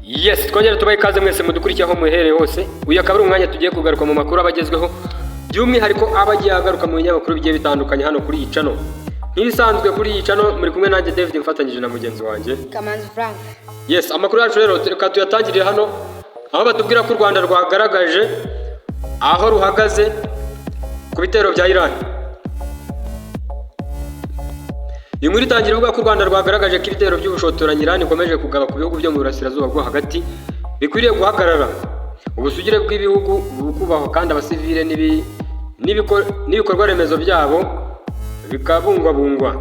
Yes, twongere tubahe ikaze mwese mudukurikiye aho muherereye hose. Uyu akaba ari umwanya tugiye kugaruka mu makuru aba agezweho, by'umwihariko aba agiye agaruka mu binyamakuru bigiye bitandukanye hano kuri iyi channel. Nk'ibisanzwe kuri iyi channel muri kumwe nanjye David mfatanyije na mugenzi wanjye Kamanzi Frank. Yes, amakuru yacu rero reka tuyatangirire hano aho batubwira ko u Rwanda rwagaragaje aho ruhagaze ku bitero bya Iran. Iyi nkuru itangira ivuga ko u Rwanda rwagaragaje ko ibitero by'ubushotoranyi Iran ikomeje kugaba ku bihugu byo mu burasirazuba bwo hagati bikwiriye guhagarara. Ubusugire bw'ibihugu bukubahwa kandi abasivile n'ibikorwa remezo byabo bikabungwabungwa.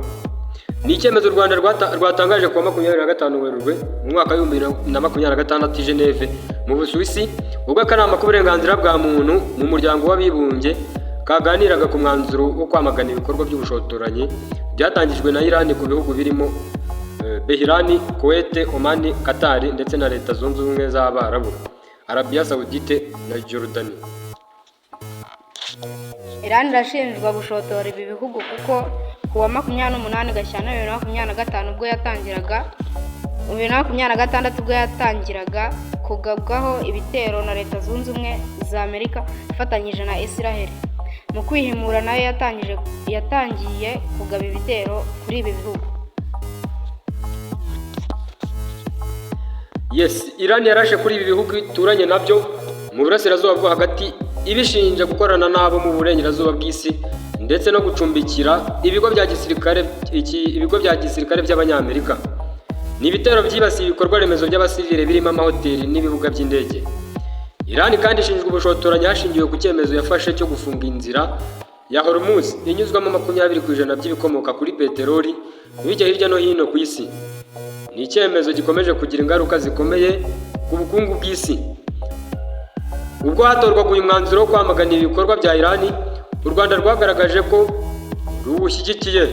Ni icyemezo u Rwanda rwatangaje kuwa 25 Werurwe mu mwaka wa 2026 i Geneve mu Busuwisi, ubwo akanama k'uburenganzira bwa muntu mu muryango w'abibumbye kaganiraga ku mwanzuro wo kwamagana ibikorwa by'ubushotoranyi byatangijwe na Iran ku bihugu birimo Bahrain, Kuwait, Oman, Qatar ndetse na Leta Zunze Ubumwe z'Abarabu, Arabia Saoudite na Jordanie. Iran irashinjwa gushotora ibi bihugu kuko ku wa 28 Gashyantare 2025 ubwo yatangiraga, 2026 ubwo yatangiraga kugabwaho ibitero na Leta Zunze Ubumwe za Amerika ifatanyije na Israel. Mu kwihimura nayo yatangiye kugaba ibitero kuri ibi bihugu. Yes, Iran yarashe kuri ibi bihugu ituranye nabyo mu burasirazuba bwo hagati ibishinja gukorana n'abo mu burengerazuba bw'isi ndetse no gucumbikira ibigo bya gisirikare by'Abanyamerika. Ni ibitero byibasiye ibikorwa remezo by'abasivile birimo amahoteli n'ibibuga by'indege. Iran kandi ishinjwa ubushotoranyi hashingiwe ku cyemezo yafashe cyo gufunga inzira ya Hormuz inyuzwamo 20% by'ibikomoka kuri peteroli bijya hirya no hino ku isi. Ni icyemezo gikomeje kugira ingaruka zikomeye ku bukungu bw'isi. Ubwo hatorwaga uyu mwanzuro wo kwamagana ibikorwa bya Iran, u Rwanda rwagaragaje ko ruwushyigikiye.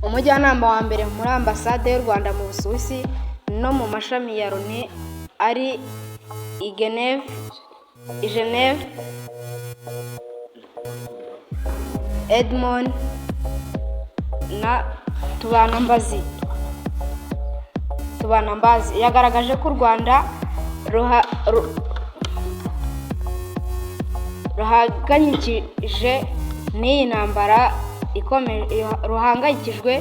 Umujyanama wa mbere muri Ambasade y'u Rwanda mu Busuwisi no mu mashami ya Loni ari i Geneve, Edmond na Tubanambazi yagaragaje ko u Rwanda ruhangayikijwe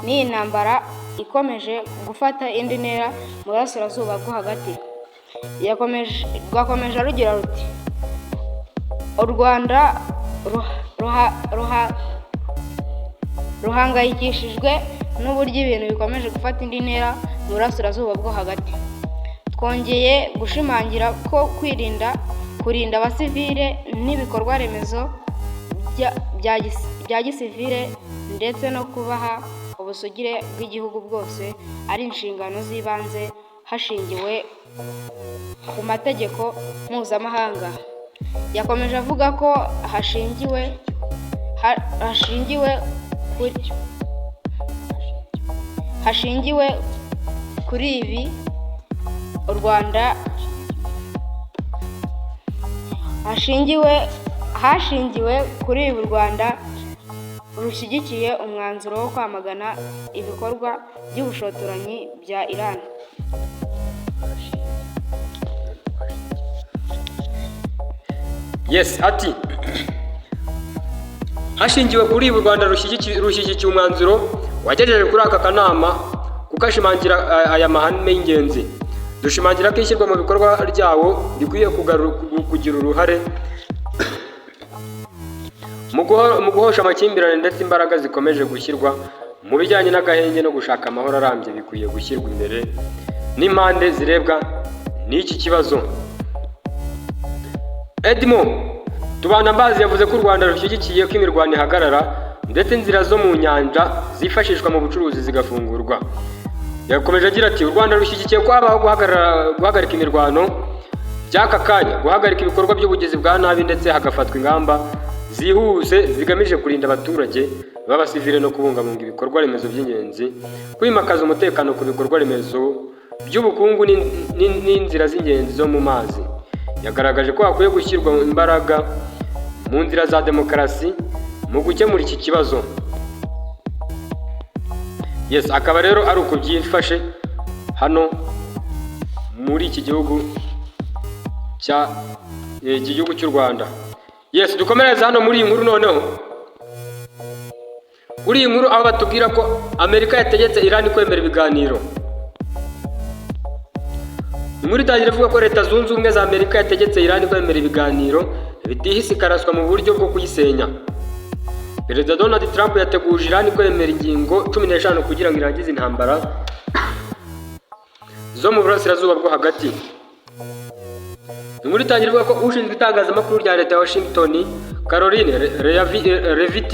n'iyi ntambara ikomeje gufata indi ntera mu burasirazuba bwo hagati. Rwakomeje rugira ruti: "U Rwanda ruhangayikishijwe n'uburyo ibintu bikomeje gufata indi ntera mu burasirazuba bwo hagati. Twongeye gushimangira ko kwirinda kurinda abasivile n'ibikorwa remezo bya gisivile ndetse no kubaha ubusugire bw'igihugu bwose ari inshingano z'ibanze hashingiwe ku mategeko mpuzamahanga." Yakomeje avuga ko hashingiwe kuri ibi u Rwanda hashingiwe kuri ibi u Rwanda rushyigikiye umwanzuro wo kwamagana ibikorwa by'ubushotoranyi bya Iran. Yes, ati hashingiwe kuri ibi u Rwanda rushyigikiye umwanzuro wagejeje kuri aka kanama kuko ashimangira aya mahame y'ingenzi. Dushimangira ko ishyirwa mu bikorwa ryawo rikwiye kugira uruhare mu guhosha amakimbirane ndetse imbaraga zikomeje gushyirwa mu bijyanye n'agahenge no gushaka amahoro arambye bikwiye gushyirwa imbere n'impande zirebwa n'iki kibazo. Edmond Tubanambazi yavuze ko u Rwanda rushyigikiye ko imirwano ihagarara ndetse inzira zo mu nyanja zifashishwa mu bucuruzi zigafungurwa. Yakomeje agira ati: "U Rwanda rushyigikiye ko habaho guhagarika imirwano by'aka kanya, guhagarika ibikorwa by'ubugizi bwa nabi ndetse hagafatwa ingamba zihuse zigamije kurinda abaturage b'abasivile no kubungabunga ibikorwa remezo by'ingenzi, kwimakaza umutekano ku bikorwa remezo by'ubukungu n'inzira z'ingenzi zo mu mazi." Yagaragaje ko hakwiye gushyirwa imbaraga mu nzira za demokarasi mu gukemura iki kibazo. Yes, akaba rero ari uku byifashe. Hano muri iki gihugu cya iki gihugu cy'u Rwanda. Yes, dukomereze hano muri iyi nkuru. Noneho kuri iyi nkuru aho batubwira ko Amerika yategetse Iran kwemera ibiganiro. Inkuru itangira ivuga ko Leta Zunze Ubumwe za Amerika yategetse Iran kwemera ibiganiro bitihise ikaraswa mu buryo bwo kuyisenya. Perezida Donald Trump yateguje Iran kwemera ingingo 15 kugira ngo irangize intambara zo mu burasirazuba bwo hagati. Inkuru itangira ivuga ko ushinzwe itangazamakuru rya leta ya Washington, Karoline Leavitt,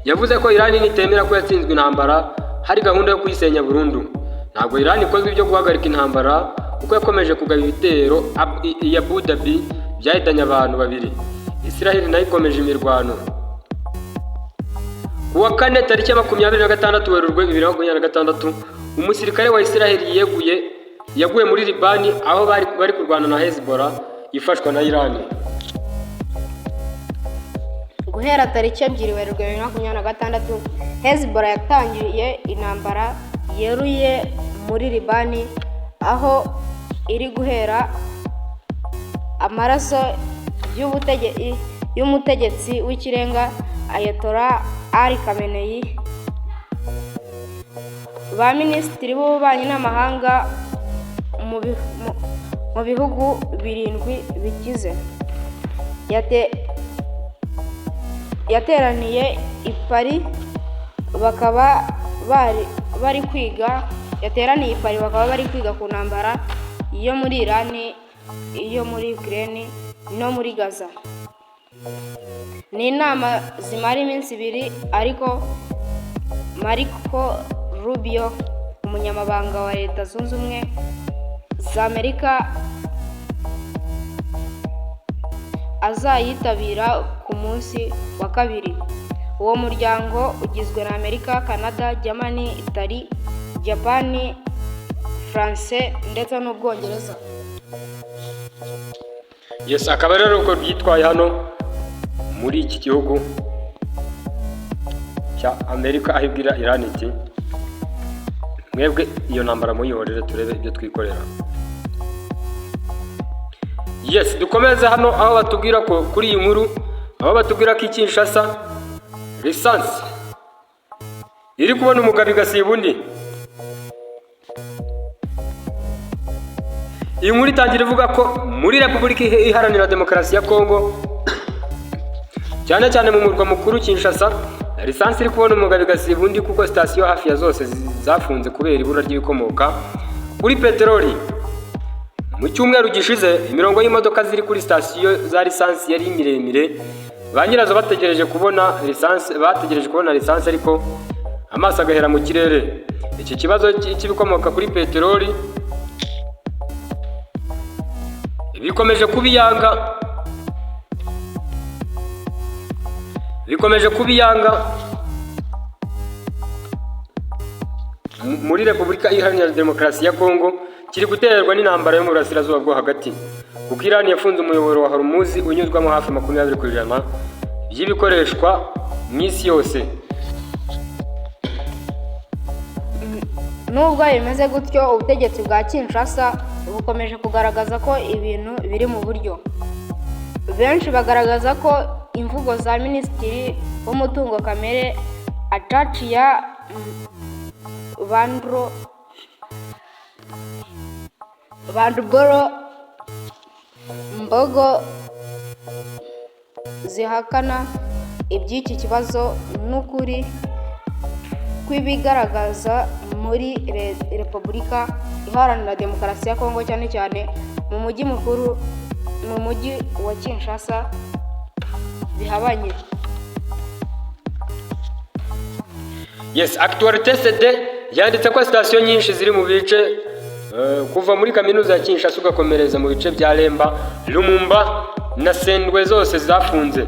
yavuze ko Iran nitemera ko yatsinzwe intambara, hari gahunda yo kuyisenya burundu. Ntabwo Iran ikozwe ibyo guhagarika intambara kuko yakomeje kugaba ibitero i Abu Dhabi byahitanye abantu babiri. Israel nayo ikomeje imirwano. Ku wa kane tariki ya 26 Werurwe 2026, umusirikare wa Israel yeguye yaguye muri Libani aho bari kurwana na Hezbollah ifashwa na Iran. Guhera tariki 2 Werurwe 2026, Hezbollah yatangiye intambara yeruye muri Libani, aho iri guhera amaraso y'umutegetsi w'ikirenga Ayatollah Ali Khamenei. Ba minisitiri b'ububanyi n'amahanga mu bihugu birindwi bikize yateraniye i Paris bakaba bari kwiga yateraniye i Paris bakaba bari kwiga ku ntambara yo muri Iran, iyo muri Ukraine no muri Gaza. Ni inama zimara iminsi 2, ariko Marco Rubio, umunyamabanga wa Leta Zunze Ubumwe za Amerika, azayitabira ku munsi wa kabiri. Uwo muryango ugizwe na Amerika, Canada, Germany, Italy, Japan, France ndetse n'Ubwongereza. Yes, akaba rero uko byitwaye hano muri iki gihugu cya Amerika, aho ibwira Iran iti: "Mwebwe iyo ntambara muyihorere, turebe ibyo twikorera." Yes, dukomeze hano aho batubwira ko kuri iyi nkuru aho batubwira ko i Kinshasa lisansi iri kubona umugabo igasiba undi. Iyi nkuru itangira ivuga ko muri Repubulika Iharanira Demokarasi ya Kongo, cyane cyane mu murwa mukuru Kinshasa, lisansi iri kubona umugabo igasiba undi, kuko sitasiyo hafi ya zose zafunze kubera ibura ry'ibikomoka kuri peteroli. Mu cyumweru gishize, imirongo y'imodoka ziri kuri sitasiyo za lisansi yari miremire, ba nyirazo bategereje kubona lisansi ariko amaso agahera mu kirere. Iki kibazo cy'ibikomoka kuri peteroli bikomeje kuba iyanga, bikomeje kuba iyanga muri Repubulika Iharanira Demokarasi ya Kongo, kiri guterwa n'intambara yo mu burasirazuba bwo hagati, kuko Iran yafunze umuyoboro wa Hormuz unyuzwamo hafi 20% by'ibikoreshwa mu isi yose. Nubwo bimeze gutyo, ubutegetsi bwa Kinshasa bukomeje kugaragaza ko ibintu biri mu buryo. Benshi bagaragaza ko imvugo za Minisitiri w'Umutungo Kamere Acacia Bandoboro Mbogo zihakana iby'iki kibazo n'ukuri kw'ibigaragaza muri Repubulika Iharanira Demokarasi ya Kongo, cyane cyane mu mujyi mukuru, mu mujyi wa Kinshasa, bihabanye. Yes, Actualité CD yanditse ko sitasiyo nyinshi ziri mu bice kuva muri kaminuza ya Kinshasa ugakomereza mu bice bya Lemba, Lumumba na Sendwe zose zafunze.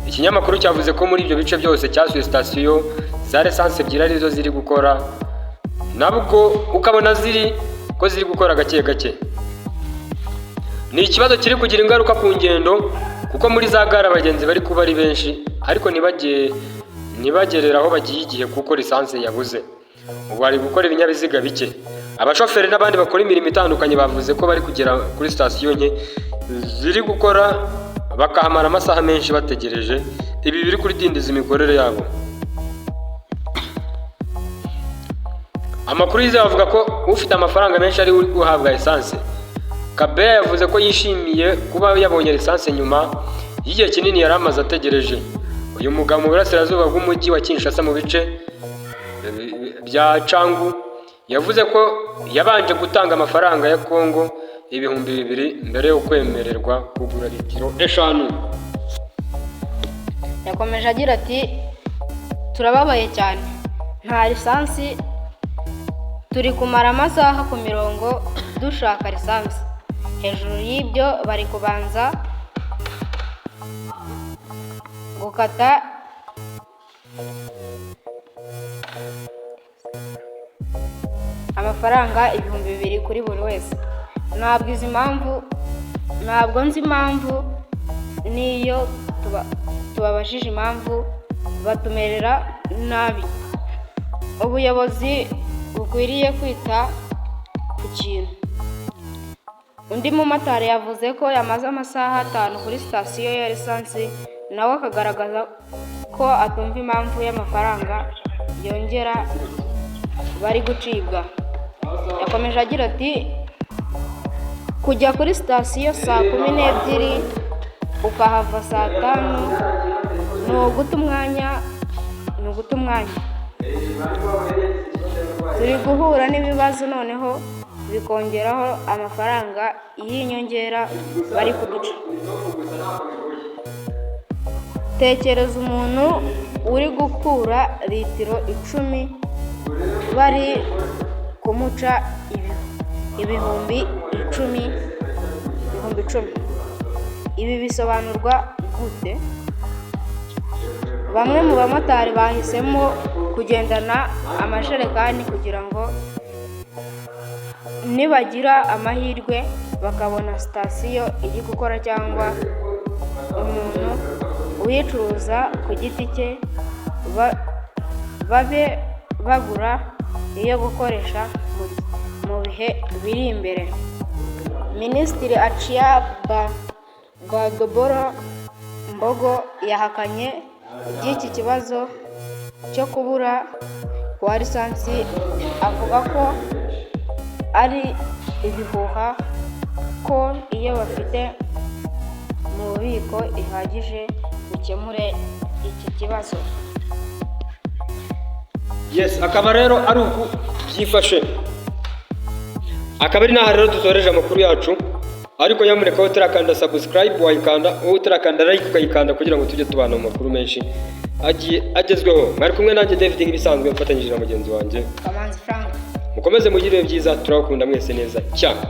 Ikinyamakuru cyavuze ko muri ibyo bice byose cyasuye, sitasiyo za lisansi ebyiri arizo ziri gukora, nabwo ukabona ziri ko ziri gukora gake gake. Ni ikibazo kiri kugira ingaruka ku ngendo, kuko muri za gare abagenzi bari kuba ari benshi ariko ntibagerere aho bagiye igihe kuko lisansi yabuze. Ubu hari gukora ibinyabiziga bike. Abashoferi n'abandi bakora imirimo itandukanye bavuze ko bari kugera kuri sitasiyo nke ziri gukora, bakahamara amasaha menshi bategereje. Ibi biri kudindiza imikorere yabo. Amakuru yizewe avuga ko ufite amafaranga menshi ari we uri guhabwa esanse. Kabeya yavuze ko yishimiye kuba yabonye lisansi nyuma y'igihe kinini yari amaze ategereje. Uyu mugabo mu burasirazuba bw'umujyi wa Kinshasa, mu bice bya Tshangu, yavuze ko yabanje gutanga amafaranga ya Kongo 2000 mbere yo kwemererwa kugura litiro 5. Yakomeje agira ati: "Turababaye cyane, nta lisansi, turi kumara amasaha ku mirongo dushaka lisansi. Hejuru y'ibyo bari kubanza gukata amafaranga 2000 kuri buri wese. Ntabwo izi mpamvu, ntabwo nzi impamvu. N'iyo tubabajije impamvu batumerera nabi. Ubuyobozi bukwiriye kwita ku kintu." Undi mumotari yavuze ko yamaze amasaha 5 kuri sitasiyo ya lisansi, nawe akagaragaza ko atumva impamvu y'amafaranga yongera bari gucibwa. Yakomeje agira ati: "Kujya kuri sitasiyo saa 12 ukahava saa 5 ni uguta umwanya, ni uguta umwanya. Turi guhura n'ibibazo, noneho bikongeraho amafaranga y'inyongera bari kuduca. Tekereza umuntu uri gukura litiro 10 bari kumuca 10,000, 10,000. Ibi bisobanurwa gute?" Bamwe mu bamotari bahisemo kugendana amajerekani kugira ngo nibagira amahirwe bakabona sitasiyo iri gukora cyangwa umuntu uyicuruza ku giti cye, babe bagura iyo gukoresha mu bihe biri imbere. Minisitiri Acia Badoboro Mbogo yahakanye iby'iki kibazo cyo kubura kwa lisansi, avuga ko ari ibihuha, ko iyo bafite mu bubiko ihagije bukemure iki kibazo. Yes, akaba rero ari uku byifashe. Akaba ari n'aha rero dusoreje amakuru yacu, ariko nyamuneka wowe utarakanda subscribe wayikanda, wowe utarakanda like ukayikanda, kugira ngo tujye tubana mu makuru menshi agiye agezweho. Mwari kumwe nanjye David nk'ibisanzwe, mfatanyije na mugenzi wanjye Kamanzi Frank. Mukomeze mugire ibihe byiza, turabakunda mwese neza cyane.